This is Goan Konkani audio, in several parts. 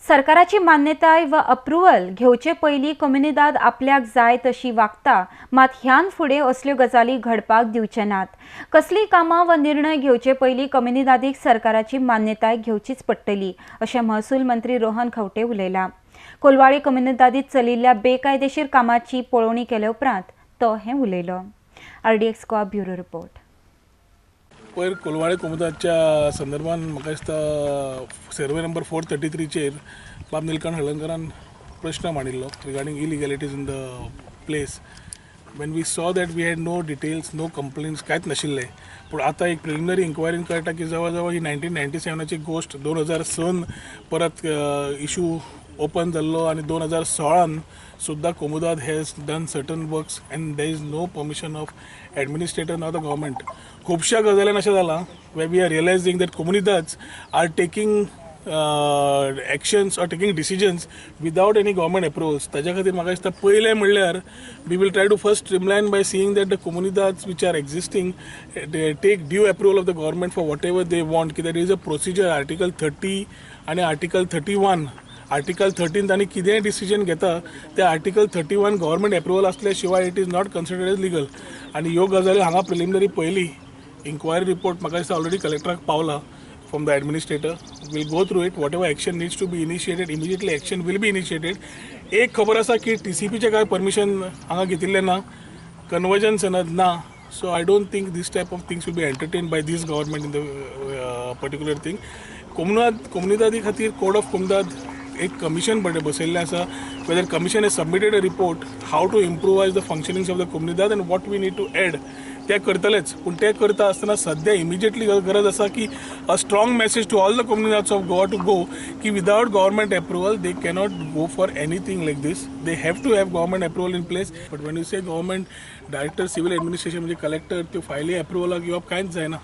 सरकाराची मान्यताय वा अप्रुवल घेवचे पयलीं कोमुनिदाद आपल्याक जाय तशी वागता, मात ह्यान फुडें असल्यो गजाली घडपाक दिवचे नात। कसलीं कामां वा निर्णय घेवचे पयलीं कोमुनिदादीक सरकाराची मान्यताय घेवचीच पडटली अशें महसूल मंत्री रोहन खंवटे उलयला। कोलवाळे कोमुनिदादीत चलिल्ल्या बेकायदेशीर कामाची पळोवणी केले उपरांत तो हें उलयलो। RDX Goa bureau report. पयर कोलवाळे कोमुनिदादच्या संदर्भात म्हाका दिसता सर्वे नंबर 433चेर बाब निलकंठ हळदणकरान प्रश्न मांडिल्लो regarding illegalities in the place. When we saw that we had no details, no complaints, कांयच नाशिल्लें। पूण आतां एक प्रिलिमिनरी इन्क्वायरीन कळटा की जवळ जवळ ही 1997ची गोश्ट 2006 परत इशू ओपन जाल्लो आनी 2016 सुद्दां Comunidade has done certain works and there is no permission of administrator nor the government. खुबश्या गजालीन अशें जालां where we are realising that Comunidades are taking actions or taking decisions without any government approvals. ताज्या खातीर म्हाका दिसता पयलें म्हणल्यार we will try to first streamline by seeing that the Comunidades which are existing they take due approval of the government for whatever they want. कित्याक is a procedure article 30 आनी आर्टिकल 31। आर्टिकल 13 तांणी कितेंय डिसिजन घेता ते आर्टिकल 31 गव्हर्मेंट एप्रुवल आसल्या शिवाय it is not considered as legal. आनी ह्यो गजाली हांगा प्रिलिमिनरी पयली इन्क्वायरी रिपोर्ट म्हाका दिसता ऑलरेडी कलेक्टराक पावला from the administrator. We'll go through it. Whatever action needs to be initiated, immediately action will be initiated. एक खबर आसा की TCP चे काय परमिशन हांगा घेतिल्लें ना, कन्वर्जन सनद ना. So I don't think this type of things will be entertained by this government in the particular thing. कोमुनिदादी खातीर कोड ऑफ कोमुनिदाद एक कमिशन बसयल्लें आसा. Whether commission has submitted a report how to improvise the functionings of the Comunidade and what we need to add ते करतलेच. पूण ते करता आसतना सद्या इमिजिएटली गरज आसा की a strong message to all the Comunidades of Goa to go की without government approval they cannot go for anything like this. They have to have government approval in place. But when you say government director civil administration म्हणजे कलेक्टर त्यो फायली एप्रुवलाक घेवप कांयच जायना.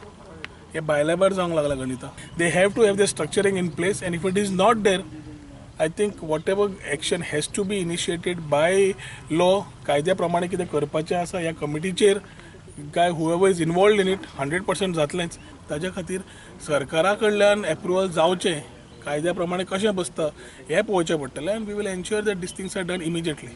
हे भायल्या भायर जावंक लागला गणितां. They have to have the structuring in place and if it is not there I think whatever action has to be initiated by law, कायद्या प्रमाणे कितें करपाचें आसा ह्या कमिटीचेर काय whoever is involved in it 100% जातलेंच. ताज्या खातीर सरकारा कडल्यान एप्रुवल जावचें, कायद्या प्रमाणे कशें बसता हें पळोवचें पडटलें and we will ensure that these things are done immediately.